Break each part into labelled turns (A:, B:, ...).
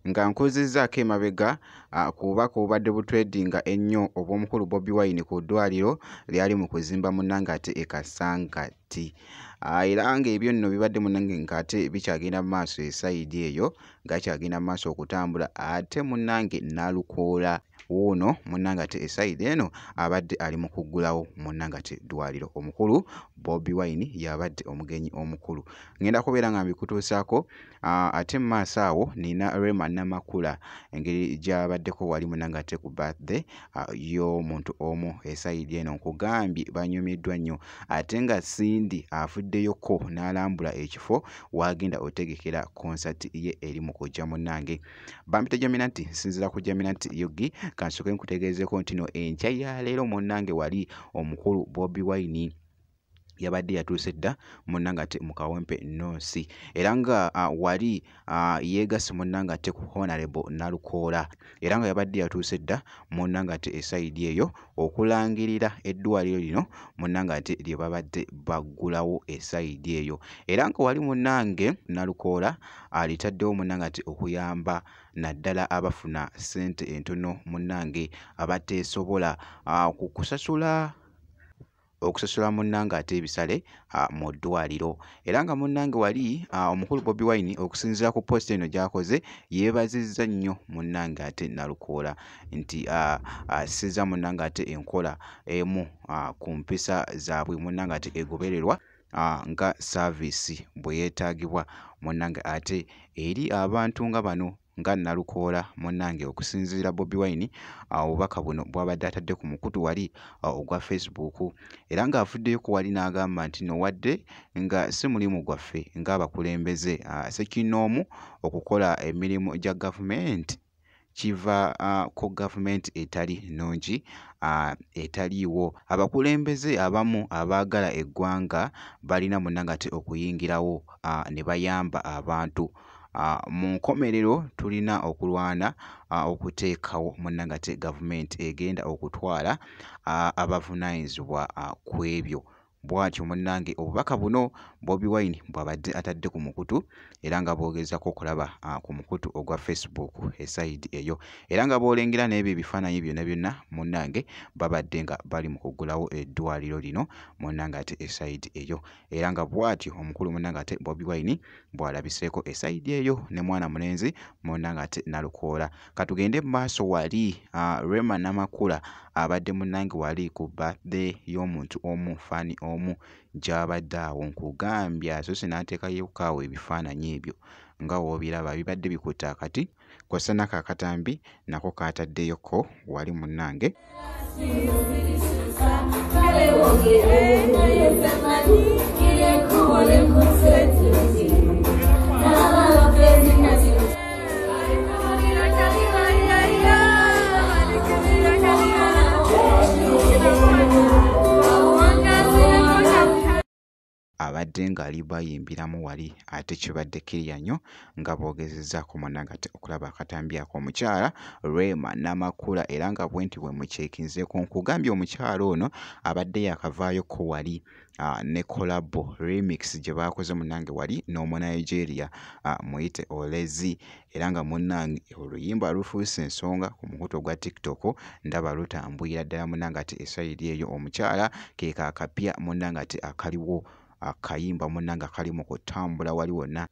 A: Nga nkozezzaako emabega ku bubaka obubadde butredinga ennyo obw'omukulu Bobi Wine ku ddwaliro lyali mu kuzimba munnange ate e Kasangati. Era ng'ebyo nno bibadde munnange ng'ate bikyagenda mu maaso esayidi eyo, gakyagenda mu maaso okutambula ate munnange Nalukoola wuuno munnange ate esayidi eno abadde ali mu kuggulawo munnange ate ddwaliro. Omukulu Bobi Wine y'abadde omugenyi omukulu. Ngenda kubeera nga mbikutuusaako ate mu maaso awo nina Rema Namakula engeri gy'abaddeko wali munnange ate ku birthday y'omuntu omu esayidi eno. Nkugambye banyumiddwa nnyo ate nga Cindy avuddeyoko n'alambula ekifo w'agenda otegekera konsati ye eri mu kujja munnange. Bampita Jaminati, nsinziira ku Jaminati Yugi. Kansooke nkutegeezeeko nti no enkya ya leero munnange wali omukulu Bobi Wine yabadde yatuuse dda munnange ate mu Kawempe North, era nga wali yeegasse munnange ate ku Honorable Nalukoola, era nga yabadde yatuuse dda munnange ate esayidi eyo okulangirira eddwaliro lino munnange ate lye babadde baggulawo esayidi eyo. Era nga wali munnange Nalukoola alitaddewo munnange ate okuyamba naddala abafuna ssente entono munnange abateesobola ku kusasula okusasula munnange ate ebisale mu ddwaliro. Era nga munnange wali omukulu Bobi Wine okusinziira ku post eno gy'akoze yeebazizza nnyo munnange ate Nalukoola nti assizza munnange ate enkola emu ku mpisa zaabwe munnange ate egobererwa nga saaviisi bwe yeetaagibwa munnange ate eri abantu nga bano nga Nalukoola munnange. Okusinziira Bobi Wine obubaka buno bw'abadde atadde ku mukutu wali ogwa Facebook, era ng'avuddeyo ku wali n'agamba nti no wadde nga si mulimu gwaffe ng'abakulembeze ssekinnoomu okukola emirimu gya gavumenti kiva ku gavumenti etali nnungi etaliiwo. Abakulembeze abamu abaagala eggwanga balina munnange ate okuyingirawo ne bayamba abantu. Mu nkomerero tulina okulwana okuteekawo munnange ate gavumenti egenda okutwala abavunaanyizibwa ku ebyo. Bw'atyo munnange obubaka buno Bobi Wine bw'abadde atadde ku mukutu, era nga bw'ogezaako okulaba ku mukutu ogwa Facebook esayidi eyo, era nga bw'olengera n'ebyo ebifaananyi byonna byonna munnange babadde nga bali mu kuggulawo eddwaliro lino munnange ate esayidi eyo. Era nga bw'atyo omukulu munnange ate Bobi Wine bw'alabiseeko esayidi eyo ne mwana mulenzi munnange ate Nalukoola. Katugende mu maaso wali Rema Namakula abadde munnange wali ku birthday y'omuntu omu faani omu gy'abadde awo. Nkugambye asoose n'ateekayo awo ebifaananyi ebyo nga w'obiraba bibadde bikutte akati kw'ossa nako akatambi nako kaataddeyoko wali munnange. Abadde ng'ali bayimbiramu wali ate kibadde kirya nnyo nga boogezezzaako munnange ate okulaba akatambi ako omukyala Rema Namakula, era nga bwe nti bwe mukyekinzeeko. Nkugambye omukyala ono abadde yakavaayoko wali ne collabo remix gye baakoze munnange wali n'Omunigeria muyite Olezi, era nga munnange oluyimba lufuuse ensonga ku mukutu ogwa TikTok, ndaba lutambulira ddala munnange ate esayidi eyo. Omukyala ke kaakapya munnange ate akaliwo akayimba munnange akali mu kutambula wali wonna.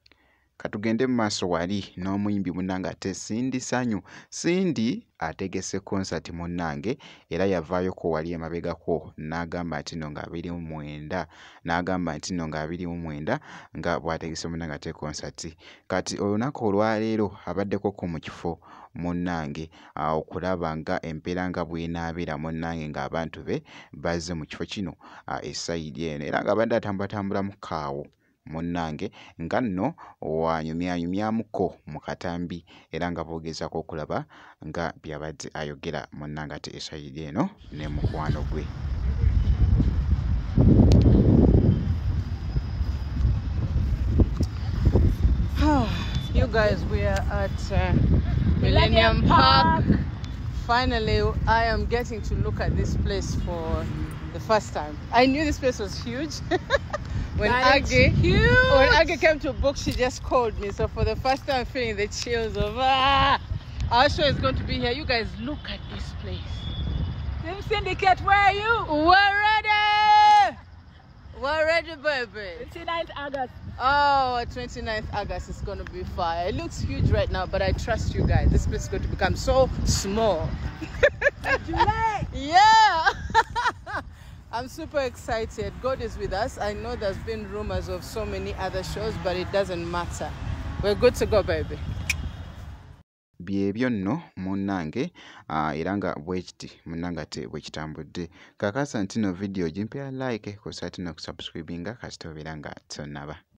A: Katugende mu maaso wali n'omuyimbi munnange ate Cindy Sanyu. Cindy ategese konsati munnange, era yavaayoko wali emabegako n'agamba nti nno nga 29 n'agamba nti nno nga 29 nga bw'ategese munnange ate konsati. Kati olunaku olwaleero abaddeko ko mu kifo munnange okulaba nga empeera nga bw'enaabeera munnange ng'abantu be bazze mu kifo kino esayidi eno, era ng'abadde atambulatambulamu kaawo munnange nga nno wanyumyanyumyamuko mu katambi, era nga boogezaako okulaba nga by'abadde ayogera munnange ate esayidi eno ne mukwano gwe.
B: You guys, we are at Millennium Park. Finally, I am getting to look at this place for the first time. I knew this place was huge. When
C: That is huge.
B: When Aggie came to book, she just called me. So for the first time, feeling the chills of our show is going to be here. You guys, look at this place.
C: Team Syndicate, where are you?
B: We're ready. We're ready, baby.
C: 29th August.
B: Oh, 29th August is going to be fire. It looks huge right now, but I trust you guys. This place is going to become so small.
C: July.
B: Yeah. I'm super excited. God is with us. I know there's been rumors of so many other shows, but it doesn't matter. We're good to go, baby.
A: Byebyo nno munnange, era nga bwe kiti munnange ate bwe kitambudde. Kakasa nti no vidiyo gimpeera like, ku site n'okusubscribinga kasita obeera nga tonnaba.